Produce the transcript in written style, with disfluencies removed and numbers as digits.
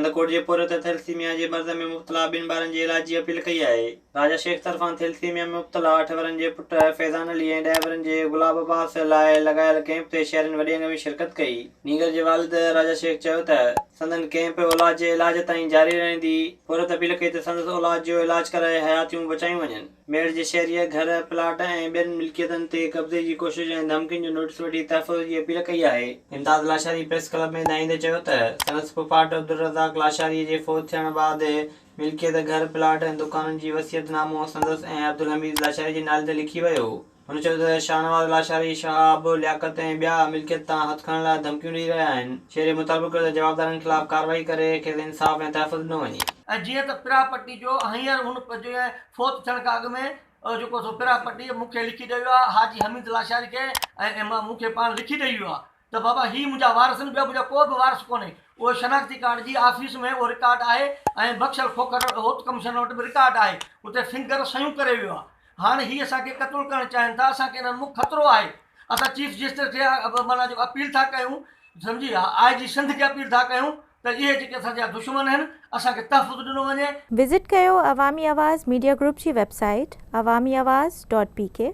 ڪنڌڪوٽ جي پورهيت ٿيلسيميا جي مرض ۾ مبتلا ٻن ٻارن جي علاج جي اپيل ڪئي آهي. راجا شيخ طرفان ٿيلسيميا ۾ مبتلا اٺ ورهين جي پٽ فيضان علي ۽ ڏهه ورهين جي گلاب عباس لاء لڳايل ڪئمپ تي شهرين وڏي انگ ۾ شرڪت ڪئي. نينگر جي والد راجا شيخ چيو ته سندن ڪئمپ اولاد جي علاج تائين جاري رهندي. پورهيت اپيل ڪئي ته سندس اولاد جو علاج ڪرائي حياتيون بچايون وڃن. ميڙ جي شهريء گهر، پلاٽ ۽ ٻين ملڪيتن تي قبضي جي ڪوشش ۽ ڌمڪين جو نوٽيس وٺي تحفظ جي اپيل ڪئي آهي. امداد لاشاري پريس ڪلب ۾ ڳالهائيندي چيو ته سندس پڦاٽ عبدالرزاق لاشاري جي فوت ٿيڻ بعد ملڪيت، گهر، پلاٽ ۽ دڪانن جي وصيت نامو سندس ۽ عبدالحميد لاشاري جي نالي تي لکي ويو. هن چيو ته شاهنواز لاشاري، شهاب، لياقت ۽ ٻيا ملڪيت تان هٿ کڻڻ لاء ڌمڪيون ڏئي رهيا آهن. شهرين مطالبو ڪيو ته جوابدارن خلاف ڪارروائي ڪري کيس انصاف ۽ تحفظ ڏنو وڃي. ۽ جيئن ته پراپرٽي جو هينئر هن جو فوت ٿيڻ کان اڳ ۾ جيڪو سو پراپرٽي مون کي لکي ڏئي ويو آهي حاجي حميد لاشاري کي ۽ مون کي پاڻ لکي ڏئي ويو آهي ته بابا هي منهنجا وارث آهن ٻيو منهنجو ڪو به وارث ڪونهي اهو شناختي ڪارڊ جي آفيس ۾ اهو رڪارڊ آهي ۽ بخشل کوکر هوت ڪمشنر وٽ به رڪارڊ آهي اتي فنگر صحيحون ڪري ويو آهي هاڻ هي اسان کي قتل ڪرڻ چاهين ٿا اسان کي انهن مون خطرو آهي اسان چيف جسٽس کي معنيٰ جو اپيل ٿا ڪيون سمجهي آء جي سنڌ کي اپيل ٿا ڪيون ته اهي جيڪي اسان جا دشمن آهن اسان کي تحفظ ڏنو وڃي. وزٽ ڪيو عوامي آواز ميڊيا گروپ جي website Awami Awaz dot P K.